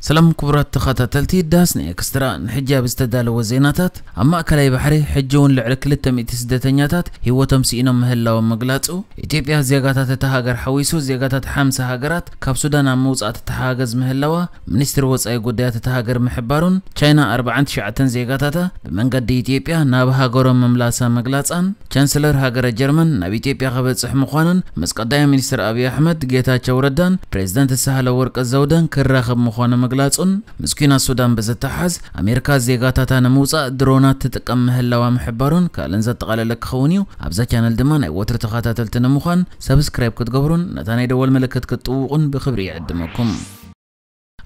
ሰላም ክቡራት ተኸታተልቲ ዳስ ናይ ኤክስትራ፣ ንሕጂ ኣብ ዝተዳለወ ዜናታት፣ ኣብ ማእከላይ ባሕሪ ሕጂ እውን ልዕሊ ክልተ ሚእቲ ስደተኛታት ህይወቶም ስኢኖም ምህላዎም ምግላጹ፣ ኢትዮጵያ ዜጋታት እታ ሃገር ሓዊሱ ዜጋታት ሓምሳ ሃገራት ካብ ሱዳን ኣብ ምውጻእ ትተሓጋገዝ ምህላዋ ሚኒስትሪ ወጻኢ ጉዳያት እታ ሃገር ምሕባሩን፣ ቻይና ኣርባዓን ትሽዓተን ዜጋታታ ብመንገዲ ኢትዮጵያ ናብ ሃገሮም ምምላሳ ምግላጻን፣ ቻንስለር ሃገረ ጀርመን ናብ ኢትዮጵያ ክበጽሕ ምዃኑን ምስ ቀዳማይ ሚኒስትር ኣብይ ኣሕመድ፣ ጌታቸው ረዳን ፕሬዝደንት ሳህለ ወርቀ ዘውደን ክራኸብ ምዃኑ ምግላጹን፣ ምስ ኲናት ሱዳን ብዝተሓዝ ኣሜሪካ ዜጋታታ ንምውጻእ ድሮናት ትጥቀም ምህላዋ ምሕባሩን ካልእን ዘጠቓለለ ክኸውን እዩ። ኣብዛ ቻነል ድማ ናይ ወትሩ ተኸታተልቲ ንምዃን ሰብስክራይብ ክትገብሩን ነታ ናይ ደወል ምልክት ክትጥውቑን ብኽብሪ ይዕድመኩም።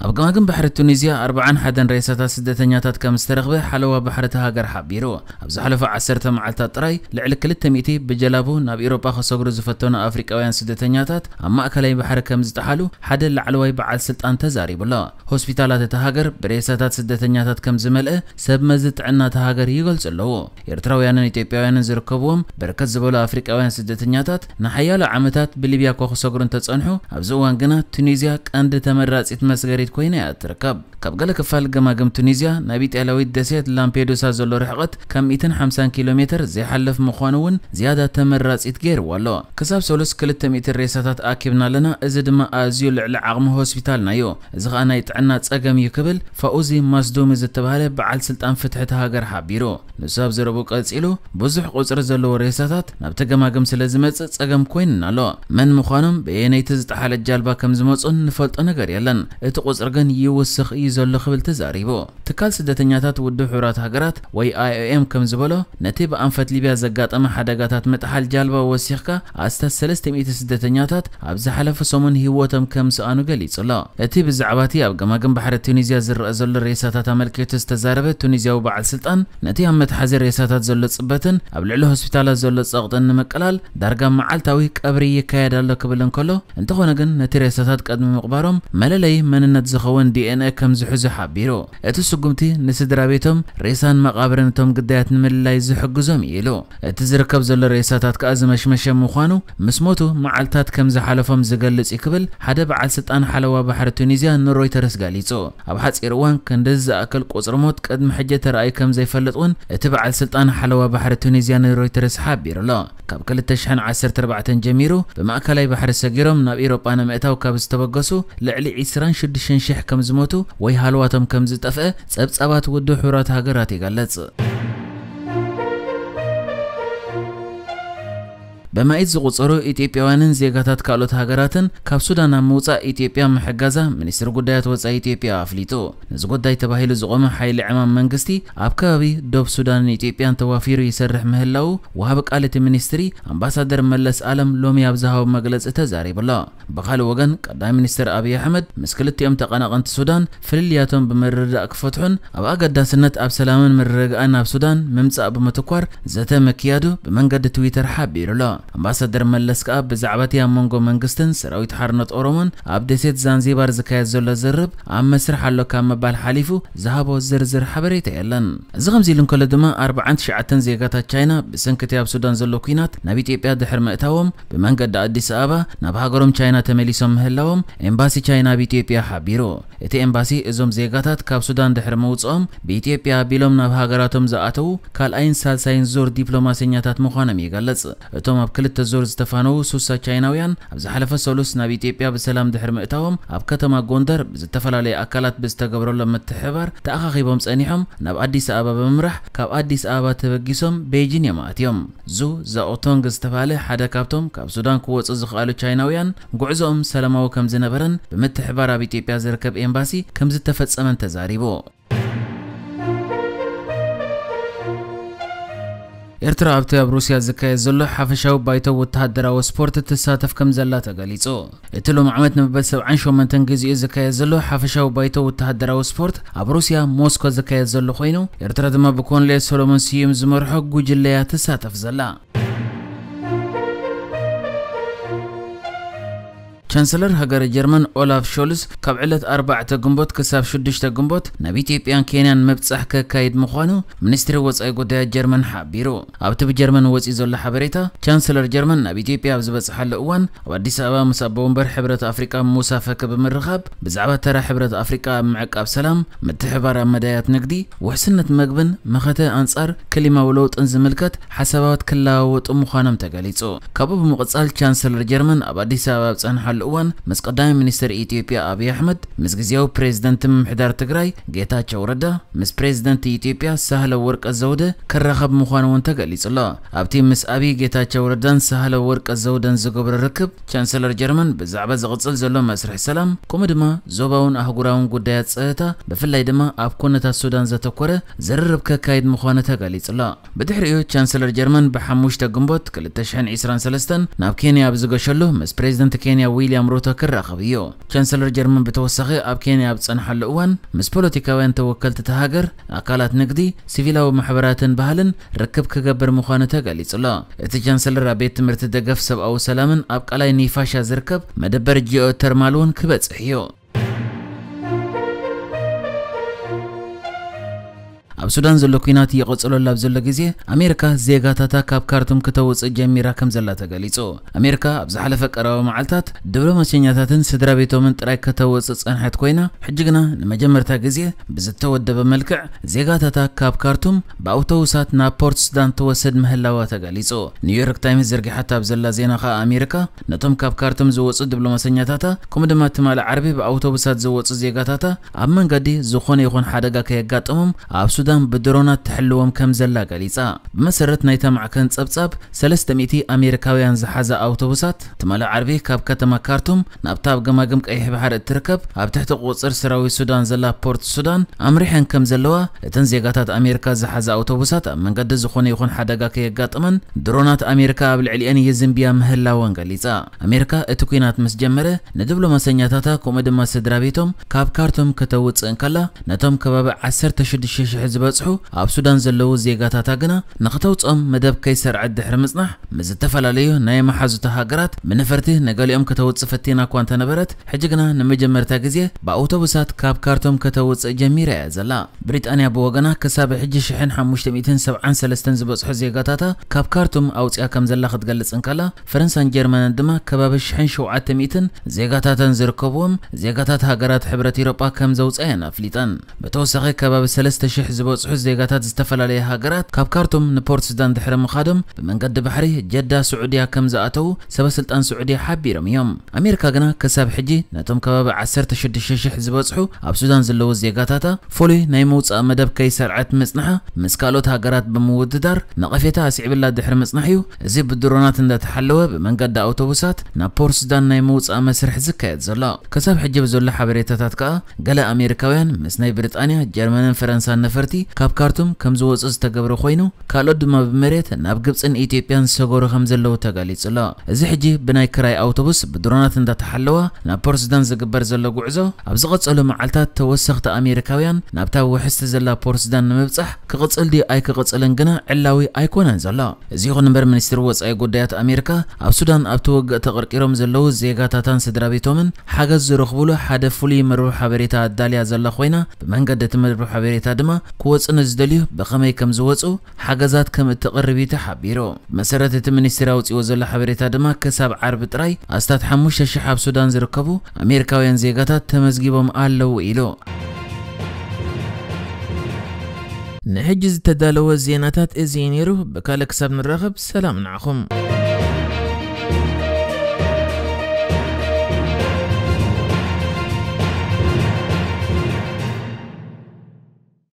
ኣብ ገማግም ባሕሪ ቱኒዝያ ኣርባዓን ሓደን ሬሳታት ስደተኛታት ከም ዝተረኽበ ሓለዋ ባሕሪ እታ ሃገር ሓቢሩ። ኣብ ዝሓለፈ ዓሰርተ መዓልታት ጥራይ ልዕሊ ክልተ ሚእቲ ብጀላቡ ናብ ኤውሮጳ ክሰግሩ ዝፈተኑ ኣፍሪቃውያን ስደተኛታት ኣብ ማእከላይ ባሕሪ ከም ዝጠሓሉ ሓደ ላዕለዋይ በዓል ስልጣን ተዛሪቡ ኣሎ። ሆስፒታላት እታ ሃገር ብሬሳታት ስደተኛታት ከም ዝመልአ ሰብ መዚ ጥዕና እታ ሃገር ይገልጹ ኣለዉ። ኤርትራውያንን ኢትዮጵያውያንን ዝርከብዎም በርከት ዝበሉ ኣፍሪቃውያን ስደተኛታት ንሓያሎ ዓመታት ብሊብያ እኳ ክሰግሩ እንተጸንሑ፣ ኣብዚ እዋን ግና ቱኒዝያ ቀንዲ ተመራጺት መስገሪት ኮይና እያ ትርከብ። ካብ ገለ ክፋል ገማግም ቱኒዝያ ናብ ኢጣልያዊት ደሴት ላምፔዱሳ ዘሎ ርሕቀት ካብ ሚእትን ሓምሳን ኪሎ ሜትር ዘይሓልፍ ምዃኑ እውን ዝያዳ ተመራጺት ገይርዋ ኣሎ። ክሳብ ሰሉስ ክልተ ሚእቲ ሬሳታት ኣኪብና ኣለና፣ እዚ ድማ ኣዝዩ ልዕሊ ዓቕሚ ሆስፒታልና እዩ። እዚ ኸኣ ናይ ጥዕና ጸገም እዩ ክብል ፋኡዚ ማስዱሚ ዝተባህለ በዓል ስልጣን ፍትሒ እታ ሃገር ሓቢሩ። ንሱ ኣብ ዘረብኡ ቀጺሉ፣ ብዙሕ ቁጽሪ ዘለዎ ሬሳታት ናብቲ ገማግም ስለ ዝመጽእ ጸገም ኮይንና ኣሎ። መን ምዃኖም፣ በየነይቲ ዝጠሓለት ጃልባ ከም ዝመጹን ንፈልጦ ነገር የለን። እቲ ቁጽሪ ግን ይውስኽ እዩ ዘሎ ክብል ተዛሪቡ። ትካል ስደተኛታት ውድብ ሕቡራት ሃገራት ወይ ኣይ ኦ ኤም ከም ዝበሎ፣ ነቲ ብኣንፈት ሊብያ ዘጋጠመ ሓደጋታት ምጥሓል ጃልባ ወሲኽካ ኣስታት ሰለስተ ሚእቲ ስደተኛታት ኣብ ዝሓለፈ ሰሙን ህይወቶም ከም ዝሰኣኑ ገሊጹ ኣሎ። እቲ ብዛዕባ እቲ ኣብ ገማግም ባሕሪ ቱኒዝያ ዝረአ ዘሎ ሬሳታት ኣመልኪቱ ዝተዛረበ ቱኒዝያዊ በዓል ስልጣን፣ ነቲ ኣብ መትሓዚ ሬሳታት ዘሎ ጽበትን ኣብ ልዕሊ ሆስፒታላት ዘሎ ጸቕጥን ንምቅላል ዳርጋ መዓልታዊ ቀብሪ ይካየድ ኣሎ ክብል እንከሎ፣ እንተኾነ ግን ነቲ ሬሳታት ቅድሚ ምቕባሮም መለለዪ መንነት ዝኸውን ዲ ኤን ኤ ከም ዝሕዙ ሓቢሩ። እቲ ስጉምቲ ንስድራ ቤቶም ሬሳን መቓብርን እቶም ግዳያት ንምልላይ ዝሕግዞም እዩ ኢሉ። እቲ ዝርከብ ዘሎ ሬሳታት ከኣ ዝመሽመሸ ምዃኑ፣ ምስ ሞቱ መዓልታት ከም ዝሓለፎም ዝገልጽ እዩ ክብል ሓደ በዓል ስልጣን ሓለዋ ባሕሪ ቱኒዝያ ንሮይተርስ ገሊጹ። ኣብ ሓጺር እዋን ክንድዚ ዝኣክል ቁጽሪ ሞት ቅድሚ ሕጂ ተራእዩ ከም ዘይፈልጥ እውን እቲ በዓል ስልጣን ሓለዋ ባሕሪ ቱኒዝያ ንሮይተርስ ሓቢሩ ኣሎ። ካብ ክልተ ሽሕን ዓሰርተ ኣርባዕተን ጀሚሩ ብማእከላይ ባሕሪ ሰጊሮም ናብ ኤውሮጳ ንምእታው ካብ ዝተበገሱ ልዕሊ ዕስራን ሽዱሽተን ሽሕ ከም ዝሞቱ ወይ ሃለዋቶም ከም ዝጠፍአ ጸብጻባት ውድብ ሕቡራት ሃገራት ይገልጽ። በማኢት ዝቑጸሩ ኢትዮጵያውያንን ዜጋታት ካልኦት ሃገራትን ካብ ሱዳን ኣብ ምውጻእ ኢትዮጵያ ምሕጋዛ ሚኒስትሪ ጉዳያት ወጻኢ ኢትዮጵያ ኣፍሊጡ። ነዚ ጉዳይ ተባሂሉ ዝቖመ ሓይሊ ዕማም መንግስቲ ኣብ ከባቢ ዶብ ሱዳንን ኢትዮጵያን ተዋፊሩ ይሰርሕ ምህላዉ ወሃቢ ቃል እቲ ሚኒስትሪ ኣምባሳደር መለስ ኣለም ሎሚ ኣብ ዝሃቦ መግለጺ ተዛሪቡ ኣሎ። ብኻልእ ወገን፣ ቀዳማይ ሚኒስትር ኣብይ ኣሕመድ ምስ ክልቲኦም ተቐናቐንቲ ሱዳን ፍልልያቶም ብምርድዳእ ክፈትሑን ኣብ ኣገዳስነት ኣብ ሰላምን ምርግጋእን ኣብ ሱዳን ምምጻእ ብምትኳር ዘተ ምክያዱ ብመንገዲ ትዊተር ሓቢሩ ኣሎ። ኣምባሳደር መለስ ከኣ ብዛዕባ እቲ ኣብ መንጎ መንግስትን ሰራዊት ሓርነት ኦሮሞን ኣብ ደሴት ዛንዚባር ዝካየድ ዘሎ ዝርርብ ኣብ መስርሕ ኣሎ ካብ ምባል ሓሊፉ ዝሃቦ ዝርዝር ሓበሬታ የለን። እዚ ከምዚ ኢሉ እንከሎ ድማ፣ ኣርባዓን ትሽዓተን ዜጋታት ቻይና ብሰንኪ እቲ ኣብ ሱዳን ዘሎ ኲናት ናብ ኢትዮጵያ ድሕሪ ምእታዎም ብመንገዲ ኣዲስ ኣበባ ናብ ሃገሮም ቻይና ተመሊሶም ምህላዎም ኤምባሲ ቻይና ኣብ ኢትዮጵያ ሓቢሩ። እቲ ኤምባሲ እዞም ዜጋታት ካብ ሱዳን ድሕሪ ምውጽኦም ብኢትዮጵያ ኣቢሎም ናብ ሃገራቶም ዝኣተዉ ካልኣይን ሳልሳይን ዙር ዲፕሎማሰኛታት ምዃኖም ይገልጽ። እቶም ኣብ ክልተ ዙር ዝተፋነዉ ሱሳ ቻይናውያን ኣብ ዝሓለፈ ሰሉስ ናብ ኢትዮጵያ ብሰላም ድሕሪ ምእታዎም ኣብ ከተማ ጎንደር ብዝተፈላለዩ ኣካላት ብዝተገብረሎም ምትሕብባር ተኣኻኺቦም ጸኒሖም ናብ ኣዲስ ኣበባ ብምምራሕ ካብ ኣዲስ ኣበባ ተበጊሶም ቤጂን እዮም ኣትዮም። ዙ ዛኦቶንግ ዝተባህለ ሓደ ካብቶም ካብ ሱዳን ክወጹ ዝኸኣሉ ቻይናውያን ጉዕዞኦም ሰላማዊ ከም ዝነበረን ብምትሕብባር ኣብ ኢትዮጵያ ዝርከብ ኤምባሲ ከም ዝተፈጸመን ተዛሪቡ። ኤርትራ ኣብቲ ኣብ ሩስያ ዝካየድ ዘሎ ሓፈሻዊ ባይቶ ወተሃደራዊ ስፖርት ትሳተፍ ከም ዘላ ተገሊጹ። እቲ ሎም ዓመት ንመበል ሰብዓን ሸሞንተን ግዜኡ ዝካየድ ዘሎ ሓፈሻዊ ባይቶ ወተሃደራዊ ስፖርት ኣብ ሩስያ ሞስኮ ዝካየድ ዘሎ ኮይኑ፣ ኤርትራ ድማ ብኮሎኔል ሰሎሞን ስዩም ዝመርሖ ጉጅለያ ትሳተፍ ዘላ። ቻንሰለር ሃገረ ጀርመን ኦላፍ ሾልስ ካብ ዕለት ኣርባዕተ ግንቦት ክሳብ ሽዱሽተ ግንቦት ናብ ኢትዮጵያን ኬንያን ምብጻሕ ከካይድ ምዃኑ ሚኒስትሪ ወጻኢ ጉዳያት ጀርመን ሓቢሩ። ኣብቲ ብጀርመን ወጺኡ ዘሎ ሓበሬታ፣ ቻንሰለር ጀርመን ናብ ኢትዮጵያ ኣብ ዝበጽሓሉ እዋን ኣብ ኣዲስ ኣበባ ምስ ኣቦ ወንበር ሕብረት ኣፍሪቃ ሙሳ ፈኪ ብምርኻብ ብዛዕባ ተራ ሕብረት ኣፍሪቃ ኣብ ምዕቃብ ሰላም፣ ምትሕብባር ኣብ መዳያት ንግዲ፣ ውሕስነት መግብን መኸተ ኣንጻር ክሊማዊ ለውጥን ዝምልከት ሓሳባት ክለዋወጡ ምዃኖም ተገሊጹ። ካብኡ ብምቕጻል ቻንሰለር ጀርመን ኣብ ኣዲስ ኣበባ ኣብ ጸንሓሉ እዋን ምስ ቀዳማይ ሚኒስትር ኢትዮጵያ ኣብይ ኣሕመድ፣ ምስ ግዝያዊ ፕሬዝደንት ምምሕዳር ትግራይ ጌታቸው ረዳ፣ ምስ ፕሬዝደንት ኢትዮጵያ ሳህለ ወርቀ ዘውደ ክራኸብ ምዃኑ እውን ተገሊጹ ኣሎ። ኣብቲ ምስ ኣብይ ጌታቸው ረዳን ሳህለ ወርቀ ዘውደን ዝገብሮ ርክብ፣ ቻንሰለር ጀርመን ብዛዕባ ዝቕጽል ዘሎ መስርሕ ሰላም፣ ከምኡ ድማ ዞባውን ኣህጉራውን ጉዳያት ጸጥታ፣ ብፍላይ ድማ ኣብ ኩነታት ሱዳን ዘተኮረ ዝርርብ ከካይድ ምዃኑ ተገሊጹ ኣሎ። ብድሕሪኡ ቻንሰለር ጀርመን ብሓሙሽተ ግንቦት ክልተ ሽሕን ዕስራን ሰለስተን ናብ ኬንያ ኣብ ዝገሸሉ ምስ ፕሬዝደንት ኬንያ ዊልያም ሩቶ ክራኸብ እዩ። ቻንሰለር ጀርመን ብተወሳኺ ኣብ ኬንያ ኣብ ዝጸንሓሉ እዋን ምስ ፖለቲካውያን ተወከልቲ እታ ሃገር፣ ኣካላት ንግዲ፣ ሲቪላዊ ማሕበራትን ባህልን ርክብ ክገብር ምዃኑ ተገሊጹ ኣሎ። እቲ ቻንሰለር ኣብ ቤት ትምህርቲ ደገፍ ሰብኣዊ ሰላምን ኣብ ቃላይ ኒፋሻ ዝርከብ መደበር ጂኦተርማል እውን ክበጽሕ እዩ። ኣብ ሱዳን ዘሎ ኲናት ይቕጽለሉ ኣብ ዘሎ ግዜ፣ ኣሜሪካ ዜጋታታ ካብ ካርቱም ክተውጽእ ጀሚራ ከም ዘላ ተገሊጹ። ኣሜሪካ ኣብ ዝሓለፈ ቀረባ መዓልታት ዲፕሎማሰኛታትን ስድራ ቤቶምን ጥራይ ከተውጽእ ጸንሐት ኮይና፣ ሕጂ ግና ንመጀመርታ ግዜ ብዝተወደበ መልክዕ ዜጋታታ ካብ ካርቱም ብኣውቶቡሳት ናብ ፖርት ሱዳን ትወስድ ምህላዋ ተገሊጹ። ኒውዮርክ ታይምስ ዘርጊሓታ ኣብ ዘላ ዜና ከኣ፣ ኣሜሪካ ነቶም ካብ ካርቱም ዝወጹ ዲፕሎማሰኛታታ፣ ከምኡ ድማ ትማሊ ዓርቢ ብኣውቶቡሳት ዝወጹ ዜጋታታ ኣብ መንገዲ ዝኾነ ይኹን ሓደጋ ከየጋጥሞም ኣብ ሱዳን ብድሮናት ትሕልዎም ከም ዘላ ገሊጻ። ብመሰረት ናይታ ማዕከን ጸብጻብ፣ ሰለስተ ሚእቲ ኣሜሪካውያን ዝሓዛ ኣውቶቡሳት ትማሊ ዓርቢ ካብ ከተማ ካርቱም ናብታ ኣብ ገማግም ቀይሕ ባሕሪ እትርከብ ኣብ ትሕቲ ቁጽር ሰራዊት ሱዳን ዘላ ፖርት ሱዳን ኣምሪሐን ከም ዘለዋ፣ እተን ዜጋታት ኣሜሪካ ዝሓዛ ኣውቶቡሳት ኣብ መንገዲ ዝኾነ ይኹን ሓደጋ ከየጋጥመን ድሮናት ኣሜሪካ ኣብ ልዕሊአን ይዝንብያ ምህላወን ገሊጻ። ኣሜሪካ እቲ ኲናት ምስ ጀመረ ንዲፕሎማሰኛታታ ከምኡ ድማ ስድራ ቤቶም ካብ ካርቱም ከተውጽእ እንከላ፣ ነቶም ከባቢ ዓሰርተ ሽዱሽተ ሽሕ ዝበጽሑ ኣብ ሱዳን ዘለዉ ዜጋታታ ግና ንኽተውጽኦም መደብ ከይሰርዐት ድሕሪ ምጽናሕ፣ ምስ ዝተፈላለዩ ናይ መሓዙታ ሃገራት ብነፈርቲ ንገሊኦም ከተውጽእ ፈቲና እኳ እንተነበረት፣ ሕጂ ግና ንመጀመርታ ግዜ ብኣውቶቡሳት ካብ ካርቱም ከተውጽእ ጀሚራ እያ ዘላ። ብሪጣንያ ብወገና ክሳብ ሕጂ ሽሕን ሓሙሽተ ሚእትን ሰብዓን ሰለስተን ዝበጽሑ ዜጋታታ ካብ ካርቱም ኣውጽያ ከም ዘላ ክትገልጽ እንከላ፣ ፈረንሳን ጀርመንን ድማ ከባቢ ሽሕን ሸውዓተ ሚእትን ዜጋታተን ዝርከብዎም ዜጋታት ሃገራት ሕብረት ኢሮጳ ከም ዘውጽኣየን ኣፍሊጠን። ብተወሳኺ ከባቢ ሰለስተ ሽሕ ዝበጽሑ ዜጋታት ዝተፈላለየ ሃገራት ካብ ካርቱም ንፖርት ሱዳን ድሕሪ ምኻዶም ብመንገዲ ባሕሪ ጀዳ ስዑድያ ከም ዝኣተዉ ሰበስልጣን ስዑድያ ሓቢሮም እዮም። ኣሜሪካ ግና ክሳብ ሕጂ ነቶም ከባቢ ዓሰርተ ሽዱሽተ ሽሕ ዝበጽሑ ኣብ ሱዳን ዘለዉ ዜጋታታ ፍሉይ ናይ ምውጻእ መደብ ከይሰርዐት ምጽንሓ ምስ ካልኦት ሃገራት ብምውድዳር ነቐፌታ ኣስዒብላ ድሕሪ ምጽናሕ እዩ፣ እዚ ብድሮናት እንዳተሓለወ ብመንገዲ ኣውቶቡሳት ናብ ፖርት ሱዳን ናይ ምውጻእ መስርሕ ዝካየድ ዘሎ። ክሳብ ሕጂ ብዘሎ ሓበሬታታት ከኣ፣ ገለ ኣሜሪካውያን ምስ ናይ ብሪጣንያ፣ ጀርመንን ፈረንሳን ነፈርቲ ካብ ካርቱም ከም ዝወጹ ዝተገብረ ኮይኑ፣ ካልኦት ድማ ብመሬት ናብ ግብጽን ኢትዮጵያን ዝሰገሩ ከም ዘለዉ ተገሊጹ ኣሎ። እዚ ሕጂ ብናይ ክራይ ኣውቶቡስ ብድሮናት እንዳተሓለዋ ናብ ፖርት ሱዳን ዝግበር ዘሎ ጉዕዞ፣ ኣብ ዝቐጸሉ መዓልታት ተወሰኽቲ ኣሜሪካውያን ናብታ ውሕስቲ ዘላ ፖርት ሱዳን ንምብጻሕ ክቕጽል ድዩ ኣይክቕጽልን ግና ዕላዊ ኣይኮነን ዘሎ። እዚ ይኹን እምበር፣ ሚኒስትሪ ወጻኢ ጉዳያት ኣሜሪካ ኣብ ሱዳን ኣብቲ ውግእ ተቐርቂሮም ዘለዉ ዜጋታታን ስድራ ቤቶምን ሓገዝ ዝረኽቡሉ ሓደ ፍሉይ መርበብ ሓበሬታ ኣዳልያ ዘላ ኮይና፣ ብመንገዲ እቲ መርበብ ሓበሬታ ድማ ክወጹ ንዝደልዩ ብኸመይ ከም ዝወጹ ሓገዛት ከም እተቕርብ እዩ ተሓቢሩ። ብመሰረት እቲ ሚኒስትሪ ኣውጺዎ ዘሎ ሓበሬታ ድማ፣ ክሳብ ዓርቢ ጥራይ ኣስታት ሓሙሽተ ሽሕ ኣብ ሱዳን ዝርከቡ ኣሜሪካውያን ዜጋታት ተመዝጊቦም ኣለዉ ኢሉ። ንሕጂ ዝተዳለወ ዜናታት እዚ እዩ ነይሩ። ብካልእ ክሳብ ንራኸብ፣ ሰላም ንዓኹም።